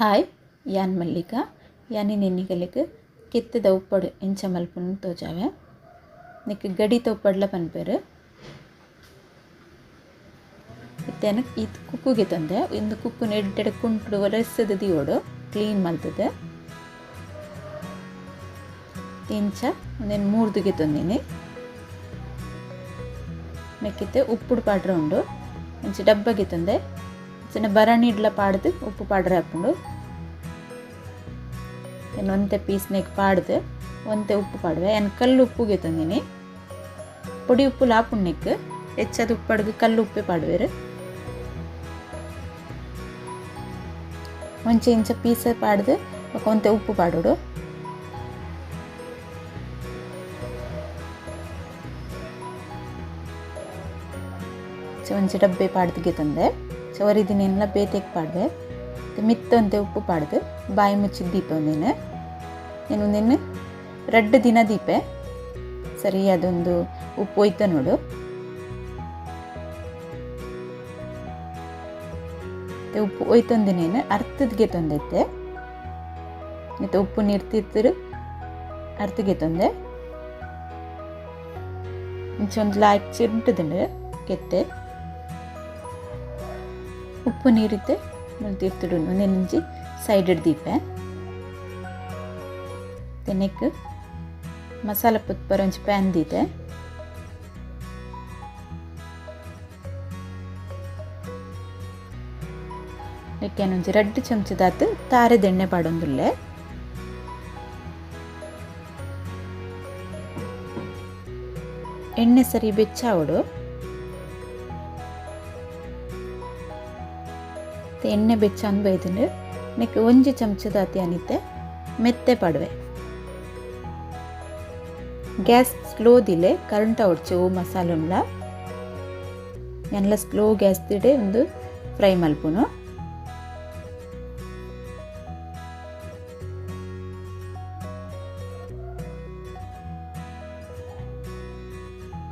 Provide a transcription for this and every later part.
Hi ಯಾನ್ ಮಲ್ಲಿಕಾ ಯಾನಿ ನೆನ್ನಿಗಲಿಗೆ ಕೆತ್ತದ ಉಪ್ಪಡು ಎಂಚ ಮಲ್ಪುನು ತೋಜಾವೆ ನೆಕ್ ಗಡಿತ ಉಪ್ಪಡ್ಲ ಪನ್ಪೆರ್ ಇತ್ತೆನ ಈತ್ ಕುಕ್ಕುಗೆ ತಂದೆ ಇಂದು ಕುಕ್ಕುನ ಎಡ್ಡೆಡ್ ಕುಂಟುಡು ಒರೆಸದ ದಿಯೋಡು ಕ್ಲೀನ್ ಮಲ್ತದೆ ಇಂಚ ಉಂದೆನ್ ಮೂರ್ದುಗೆ ತಂದಿನಿ ಮೆಕ್ಕಿತ್ತೆ ಉಪ್ಪುಡು ಪಾಡ್ರೆ ಉಂಡು ಒಂಜಿ ಡಬ್ಬಗೆ ತಂದೆ ಚಿನ್ನ ಬರಣಿ ಇಡ್ಲ ಪಾಡ್ದು ಉಪ್ಪು ಪಾಡ್ರೆ ಹಾಪುಂಡು ಒಂತೆ ಪೀಸ್ ನೆಕ್ ಪಾಡ್ದು ಒಂತೆ ಉಪ್ಪು ಪಾಡುವೆ ಯಾನ್ ಕಲ್ಲು ಉಪ್ಪುಗೆ ತಂದಿನಿ ಪೊಡಿ ಉಪ್ಪು ಲಾಪುಂಡು ನೆಕ್ ಹೆಚ್ಚಾದ ಉಪ್ಪಡ್ಗ್ ಕಲ್ಲು ಉಪ್ಪೆ ಪಾಡುವೆರ್ ಒಂಚೆ ಇಂಚ ಪೀಸ ಪಾಡ್ದು ಬೊಕ ಒಂತೆ ಉಪ್ಪು ಪಾಡೊಡು ಒಂಜಿ ಡಬ್ಬೆ ಪಾಡ್ದಿಗೆ ತಂದೆ ಒರಿದಿನೆಲ್ಲ ಬೇತೆಗೆ ಪಾಡ್ವೆ ಮಿತ್ತೊಂತೆ ಉಪ್ಪು ಪಾಡ್ದು ಬಾಯಿ ಮುಚ್ಚಿದ ದೀಪ ಒಂದೇನು ಏನು ಒಂದೇನು ರಡ್ಡು ದಿನ ದೀಪೆ ಸರಿ ಅದೊಂದು ಉಪ್ಪು ಹೋಯ್ತ ನೋಡು ಉಪ್ಪು ಹೋಯ್ತೊಂದಿನೇನು ಅರ್ಥದ್ಗೆ ತಂದೈತೆ ಮತ್ತು ಉಪ್ಪು ನೀರು ತಿರ್ತಿರು ಅರ್ಥಗೆ ತಂದೆ ಒಂದು ಲಾಯ್ಕ್ ಚಿಂಟುದುಂಡು ಕೆತ್ತೆ ಉಪ್ಪು ನೀರಿತ್ತೆ ತೀರ್ತುಡು ಒಂದೆಂಜಿ ಸೈಡ್ ದೀಪೆ ತೆನೆಕ್ ಮಸಾಲ ಪುತ್ಪರ ಒಂಜಿ ಪ್ಯಾನ್ ದೀತೆ ಒಂಜಿ ರಡ್ಡು ಚಮಚದಾತ್ ತಾರೆದೆಣ್ಣೆ ಪಾಡೊಂದುಲ್ಲೆ ಎಣ್ಣೆ ಸರಿ ಬೆಚ್ಚಾವಡು ಎಣ್ಣೆ ಬೆಚ್ಚ ಬೈದುಂಡು ನೆಕ್ ಒಂಜಿ ಚಮಚದಾತಿ ಅನಿತೆ ಮೆತ್ತೆ ಪಾಡುವೆ ಗ್ಯಾಸ್ ಸ್ಲೋ ದಿಲೆ ಕರೆಂಟ್ ಅವಡ್ಚೆ ಓ ಮಸಾಲುನ್ಲ ಎಲ್ಲ ಸ್ಲೋ ಗ್ಯಾಸ್ ದಿಡೆ ಒಂದು ಫ್ರೈ ಮಲ್ಪುನು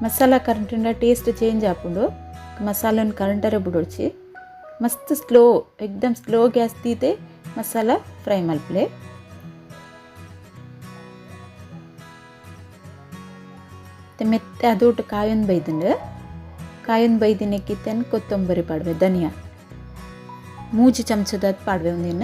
ಮಸಾಲ ಕರೆಂಟಿಂಡ ಟೇಸ್ಟ್ ಚೇಂಜ್ ಆಪುಂಡು ಮಸಾಲನ್ ಕರೆಂಟರೆ ಬುಡೊಡ್ಚಿ ಮಸ್ತ್ ಸ್ಲೋ ಎಕ್ದಮ್ ಸ್ಲೋ ಗ್ಯಾಸ್ ದೀತೆ ಮಸಾಲ ಫ್ರೈ ಮಲ್ಪಲೆ ಮೆತ್ತೆ ಅದೋಟು ಕಾಯೊಂದು ಬೈದುಂಡು ಕಾಯೊಂದು ಬೈದಿನಕ್ಕಿತ್ತೇನು ಕೊತ್ತಂಬರಿ ಪಾಡುವೆ ಧನಿಯಾ ಮೂಜಿ ಚಮಚದಾದ್ ಪಾಡುವೆ ಒಂದಿನ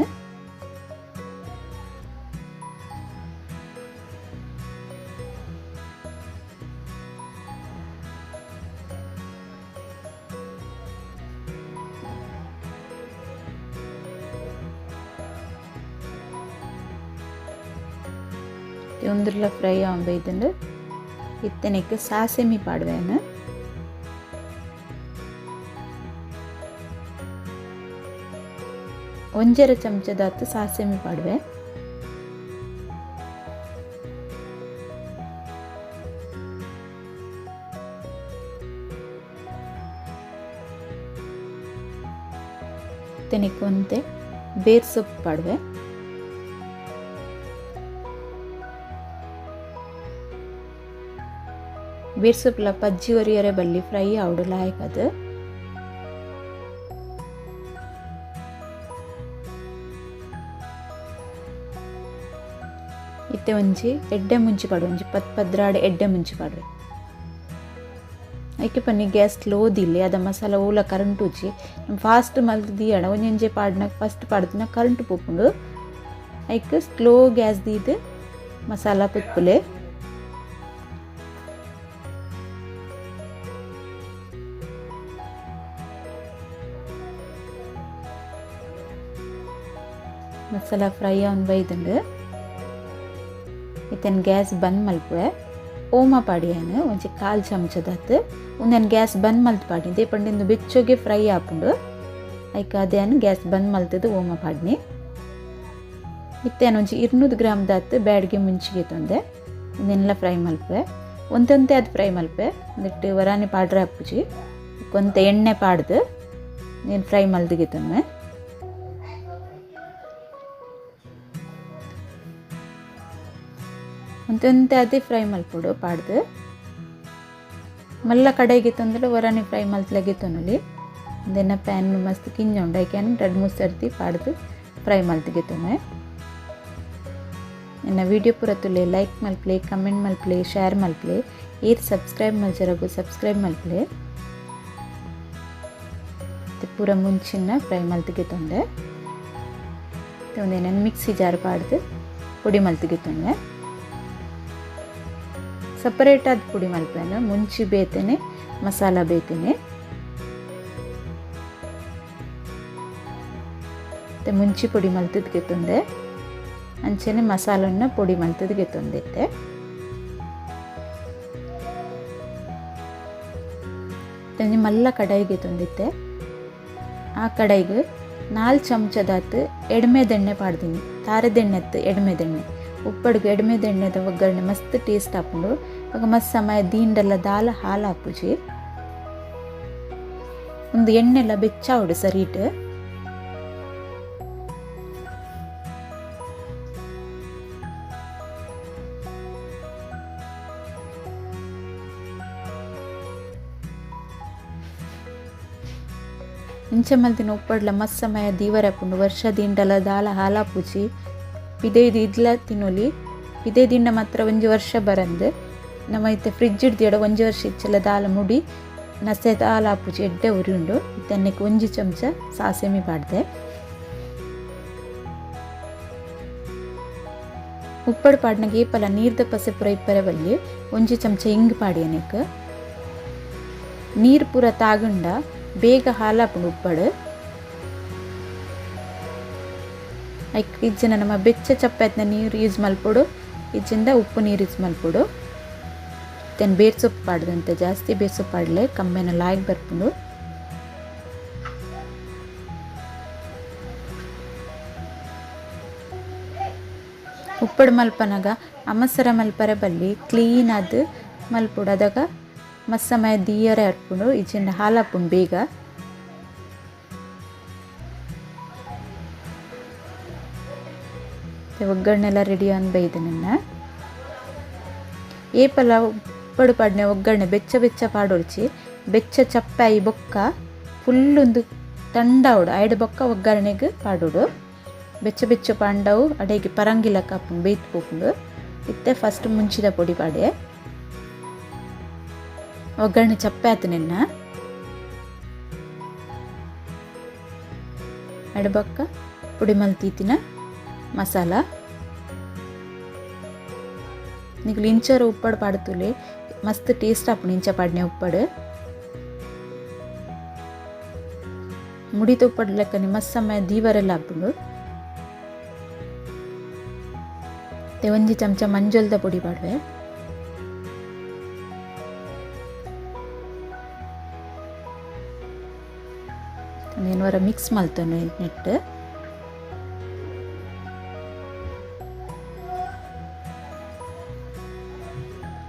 ಒಂದುರ್ಲ ಫ್ರೈ ಆವೊಂದು ಇತ್ತನೆಕ್ ಸಾಸೆಮಿ ಪಾಡುವೆನು ಒಂಜರ ಚಮಚದಾತ್ ಸಾಸೆಮಿ ಪಾಡುವೆ ಇತ್ತನೆಕ್ ಒಂತೆ ಬೇರ್ ಸೊಪ್ಪು ಪಾಡುವೆ ಬೇರ್ ಸೊಪ್ಪುಲ ಪಜ್ಜಿ ಒರಿಯರೆ ಬಲ್ಲಿ ಫ್ರೈ ಆವಡು ಲಾಯ್ಕ್ ಅದು ಇತ್ತೆ ಒಂಜಿ ಎಡ್ಡೆ ಮುಂಚಿ ಪಾಡುವೆ ಒಂಜಿ ಪತ್ ಪದ್ರಾಡ್ ಎಡ್ಡೆ ಮುಂಚಿ ಪಾಡುವೆ ಐಕೆ ಪನ್ನಿ ಗ್ಯಾಸ್ ಸ್ಲೋ ದಿಲ್ಲಿ ಅದ ಮಸಾಲ ಓಲ ಕರೆಂಟ್ ಉಜ್ಜಿ ಫಾಸ್ಟ್ ಮಲ್ತ್ ದೀಯಡ ಒಂಜೊಂಜೆ ಪಾಡ್ನಾಗ ಫಸ್ಟ್ ಪಾಡ್ದಿನ ಕರೆಂಟ್ ಪೋಪುಂಡು ಐಕ್ ಸ್ಲೋ ಗ್ಯಾಸ್ ದೀದ್ ಮಸಾಲ ಪುತ್ಪುಲೆ ಮಸಾಲ ಫ್ರೈ ಆನ್ ಬೈದುಂಡು ಇತ್ತನ್ ಗ್ಯಾಸ್ ಬಂದ್ ಮಲ್ಪುವೆ ಓಮ ಪಾಡಿಯಾನು ಒಂಜಿ ಕಾಲ್ ಚಮಚದಾತ್ ಉಂದೆನ್ ಗ್ಯಾಸ್ ಬಂದ್ ಮಲ್ತ್ ಪಾಡಿನಿ they ಪಂಡಿಂದು ಬೆಚ್ಚೊಗೆ ಫ್ರೈ ಆಪುಂಡು ಐಕ್ ಅದೇನು ಗ್ಯಾಸ್ ಬಂದ್ ಮಲ್ತದು ಓಮ ಪಾಡಿನಿ ಇತ್ತೇನು ಒಂಜಿ 200 ಗ್ರಾಮ್ ದಾತ್ ಬ್ಯಾಡ್ಗೆ ಮುಂಚಿಗೆ ತಂದೆ ಉಂದೆನ್ಲ ಫ್ರೈ ಮಲ್ಪುವೆ ಒಂತೊಂತೆ ಅದು ಫ್ರೈ ಮಲ್ಪೆ ಒಂದಿಟ್ಟು ವರಾನೆ ಪಾಡ್ರೆ ಅಪ್ಪುಜಿ ಒಂತೆ ಎಣ್ಣೆ ಪಾಡ್ದು ನೀನು ಫ್ರೈ ಮಲ್ದಿಗೆ ತಂದೆ ಒಂತೊಂತೆ ಅದೇ ಫ್ರೈ ಮಲ್ಪೊಡು ಪಾಡ್ದು ಮಲ್ಲ ಕಡೆಗೆ ತಂದ್ರೆ ಒರಾನೆ ಫ್ರೈ ಮಲ್ತ್ಲಗೆ ತೊನಲಿ ಒಂದೆನ್ನ ಪ್ಯಾನ್ ಮಸ್ತ್ ಕಿಂಜ ಉಂಡು ಐಕೆ ರಡ್ಡು ಮೂರು ಸರ್ತಿ ಪಾಡ್ದು ಫ್ರೈ ಮಲ್ತಿಗೆತ್ತೊಮ್ಮೆ. ಎನ್ನ ವಿಡಿಯೋ ಪೂರ ತುಲೆ ಲೈಕ್ ಮಲ್ಪ್ಲೆ, ಕಮೆಂಟ್ ಮಲ್ಪ್ಲೆ, ಶೇರ್ ಮಲ್ಪ್ಲೆ. ಏರ್ ಸಬ್ಸ್ಕ್ರೈಬ್ ಮಲ್ಜರಗು ಸಬ್ಸ್ಕ್ರೈಬ್ ಮಲ್ಪ್ಲೆ. ಪೂರ ಮುಂಚಿನ ಫ್ರೈ ಮಲ್ತಿಗೆತ್ತೊಂದೆ. ಒಂದೇನು ಮಿಕ್ಸಿ ಜಾರ್ ಪಾಡ್ದು ಪುಡಿ ಮಲ್ತಿಗೆತ್ತೊಂದೆ. ಸಪರೇಟ್ ಆದ ಪುಡಿ ಮಲ್ಪೇನು, ಮುಂಚಿ ಬೇತೇನೆ, ಮಸಾಲ ಬೇತೇನೆ. ಮತ್ತು ಮುಂಚಿ ಪುಡಿ ಮಲ್ತಿದ್ಗೆತ್ತೊಂದೆ, ಅಂಚೆನೆ ಮಸಾಲನ್ನ ಪುಡಿ ಮಲ್ತಿದ್ಗೆತ್ತೊಂದಿತ್ತೆ. ಮಲ್ಲ ಕಡಾಯಿಗೆ ತಂದಿತ್ತೆ. ಆ ಕಡಾಯಿಗೆ 4 ಚಮಚದಾತು ಎಡ್ಮೆದೆಣ್ಣೆ ಪಾಡ್ದೀನಿ. ತಾರದೆಣ್ಣೆತ್ತು ಎಡ್ಮೆದೆಣ್ಣೆ. ಉಪ್ಪಡಿಗೆ ಎಡ್ಮೆದೆಣ್ಣೆದ ಒಗ್ಗರಣೆ ಮಸ್ತ್ ಟೇಸ್ಟ್ ಆಪುಂಡು. ಆಗ ಮಸ್ತ್ ಸಮಯ ದೀಂಡಲ್ಲ ದಾಲ ಹಾಲು ಹಾಪುಜಿ. ಒಂದು ಎಣ್ಣೆಲ್ಲ ಬೆಚ್ಚಾವಡು ಸರಿಟ್. ಇಂಚ ಮಲ್ತಿನ ಉಪ್ಪಡ್ಲ ಮಸ್ತ್ ಸಮಯ ದೀವರ ಆಪುಂಡು. ವರ್ಷ ದಿಂಡಲ ದಾಲ ಹಾಲಾಪುಜಿ. ಪಿದೈದು ಇದ್ಲ ತಿನ್ನೊಲಿ. ಪಿದೈ ದಿಂಡ ಮಾತ್ರ ಒಂಜಿ ವರ್ಷ ಬರಂದು. ನಮ್ಮ ಇತ್ತೆ ಫ್ರಿಜ್ ಇಡ್ದಿಡ ಒಂಜಿ ವರ್ಷ ಇಚ್ಚಲ ದಾಲ ಮುಡಿ ನಸೆ ದಾಲ ಆಪುಜಿ, ಎಡ್ಡೆ ಉರಿ ಉಂಡು. ಇತ್ತೆ ಒಂಜಿ ಚಮಚ ಸಾಸೆಮಿ ಪಾಡ್ದೆ. ಉಪ್ಪಡು ಪಾಡ್ನಗ ಏಪಲ ನೀರ್ದ ಪಸೆ ಪೂರ ಇಪ್ಪರೆ ಬಲ್ಲಿ. ಒಂಜಿ ಚಮಚ ಇಂಗ್ ಪಾಡಿಯನಕ್ ನೀರು ಪೂರ ತಾಗುಂಡ ಬೇಗ ಹಾಲಾಪುಂಡು ಉಪ್ಪಡು. ಐಕ್ ಇಜ್ಜಿನ ನಮ್ಮ ಬೆಚ್ಚ ಚಪ್ಪೆತ್ನ ನೀರು ಯೂಸ್ ಮಲ್ಪೊಡು, ಇಜ್ಜಿಂದ ಉಪ್ಪು ನೀರು ಯೂಸ್ ಮಲ್ಪೊಡು. ತೆನ್ ಬೇರ್ ಸೊಪ್ಪು ಪಾಡ್ದಂತೆ, ಜಾಸ್ತಿ ಬೇರ್ ಸೊಪ್ಪು ಪಾಡ್ಲೆ ಕಮ್ಮೆನ ಲಾಯ್ಕ್ ಬರ್ಪುಂಡು. ಉಪ್ಪಡು ಮಲ್ಪನಾಗ ಅಮಸರ ಮಲ್ಪರೆ ಬಲ್ಲಿ, ಕ್ಲೀನ್ ಆದ್ ಮಲ್ಪೊಡು. ಅದಾಗ ಮಸ್ತ್ ಸಮಯ ದೀಯರೆ ಅರ್ಪುಂಡು, ಇಜ್ಜಿಂಡ ಹಾಲಾಪುಂಡು ಬೇಗ. ಒಗ್ಗರಣೆಲ್ಲ ರೆಡಿ ಆನ್ ಬೈದು ನನ್ನ. ಏಪಲ ಉಪ್ಪಡು ಪಾಡ್ನೆ ಒಗ್ಗರಣೆ ಬೆಚ್ಚ ಬೆಚ್ಚ ಪಾಡೊಡ್ಚಿ. ಬೆಚ್ಚ ಚಪ್ಪಾಯಿ ಬೊಕ್ಕ ಫುಲ್ಲೊಂದು ತಂಡಾವಡು ಐಡು ಬೊಕ್ಕ ಒಗ್ಗರಣೆಗೆ ಪಾಡೋಡು. ಬೆಚ್ಚ ಬೆಚ್ಚ ಪಾಂಡವು ಅಡೆಗೆ ಪರಂಗಿಲ ಕಾಪುಂಡು, ಬೇಯ್ತು ಪೋಪುಂಡು. ಇತ್ತೆ ಫಸ್ಟ್ ಮುಂಚಿದ ಪೊಡಿ ಪಾಡೆ. ಒಗ್ಗರಣೆ ಚಪ್ಪೆ ಆತು ನಿನ್ನ. ಎಡಬಕ್ಕ ಪುಡಿ ಮಲ್ತೀತಿನ ಮಸಾಲ. ನಿಕ್ಲು ಇಂಚರ ಉಪ್ಪಡು ಪಾಡ್ತುಲೆ ಮಸ್ತ್ ಟೇಸ್ಟ್ ಆಪುಂಡು ಇಂಚ ಪಾಡ್ನೆ ಉಪ್ಪಡು. ಮುಡಿತ ಉಪ್ಪಡು ಲೆಕ್ಕನೆ ಮಸ್ತ್ ಸಮಯ ದೀವರೆಲ್ಲ ಆಪುಂಡು. ಒಂಜಿ ಚಮಚ ಮಂಜೊಲ್ದ ಪೊಡಿ ಪಾಡುವೆ. నేను ಮಿಕ್ಸ್ ಮಲ್ತೊನು ನೆಟ್.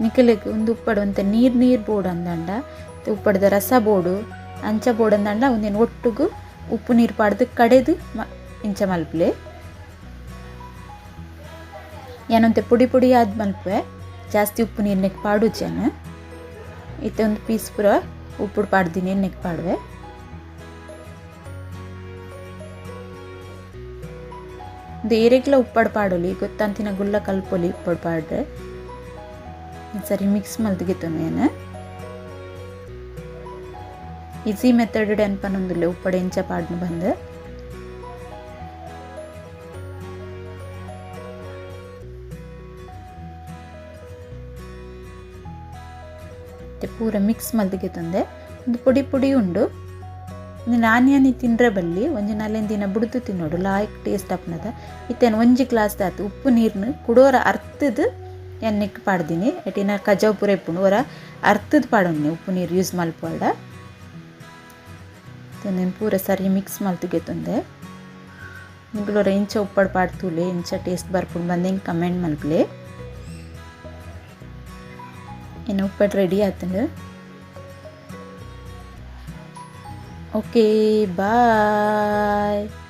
ನಿಕಲೆಗ್ ಉಂದು ಉಪ್ಪಡು ಒಂತೆ ನೀರು ನೀರು ಬೋಡು ಅಂದಂಡ, ಉಪ್ಪಡ್ದ ರಸ ಬೋಡು ಅಂಚ ಬೋಡು ಅಂದಂಡ ಉಂದೆನ್ ಒಟ್ಟುಗು ಉಪ್ಪು ನೀರು ಪಾಡ್ದು ಕಡೆದು ಇಂಚ ಮಲ್ಪುಲೆ. ಯಾನೊಂತೆ ಪುಡಿ ಪುಡಿ ಆದ್ ಮಲ್ಪುವೆ, ಜಾಸ್ತಿ ಉಪ್ಪು ನೀರು ನೆಕ್ ಪಾಡುಜೆನ್. ಇತ್ತೆ ಒಂದು ಪೀಸ್ ಪೂರ ಉಪ್ಪು ಪಾಡ್ದಿನಿ ನೆಕ್ ಪಾಡುವೆ. ಏರೆಗ್ಲ ಉಪ್ಪಡು ಪಾಡೊಲಿ, ಗೊತ್ತಂತಿನ ಗುಲ್ಲ ಕಲ್ಪೊಲಿ ಉಪ್ಪಡು ಪಾಡ್ರೆ. ಸರಿ ಮಿಕ್ಸ್ ಮಲ್ತಿಗೆತ್ತೊನು. ಈಸಿ ಮೆಥಡ್ ಅನ್ಪನೊಂದುಲ್ಲೆ ಉಪ್ಪಡು ಎಂಚ ಪಾಡ್ನು ಬಂದು. ಪೂರ ಮಿಕ್ಸ್ ಮಲ್ತಿಗೆತ್ತೊಂದೆ. ಒಂದು ಪೊಡಿ ಪೊಡಿ ಉಂಡು. ನಾನ್ಯಾನಿ ತಿಂದ್ರೆ ಬಲ್ಲಿ ಒಂಜಿ ನಾಲೆನ್ ದಿನ ಬುಡ್ದು ತಿನ್ನೋಡು, ಲಾಯ್ಕ್ ಟೇಸ್ಟ್ ಆಪುನದ. ಇತ್ತೇನು ಒಂಜಿ ಗ್ಲಾಸ್ ದಾತು ಉಪ್ಪು ನೀರ್ನು ಕುಡೋರ ಅರ್ತದ ಎಣ್ಣೆಕ್ ಪಾಡ್ದಿನಿ. ಎಟಿನ ಕಜಾವ್ ಪೂರ ಇಪ್ಪುಂಡು, ಒರ ಅರ್ತದ ಪಾಡೊನ್ನಿ ಉಪ್ಪು ನೀರು ಯೂಸ್ ಮಲ್ಪೊಡ. ಪೂರ ಸರಿ ಮಿಕ್ಸ್ ಮಲ್ತಿಗೆತ್ತೊಂದೆ. ನಿಗುಲೊರ ಇಂಚ ಉಪ್ಪಡು ಪಾಡ್ತೂಲೆ ಇಂಚ ಟೇಸ್ಟ್ ಬರ್ಪುಂಡು ಬಂದು ಹಿಂಗೆ ಕಮೆಂಟ್ ಮಲ್ಪಲೆ. ಇನ್ನು ಉಪ್ಪಡು ರೆಡಿ ಆತಂಡು. Okay, bye.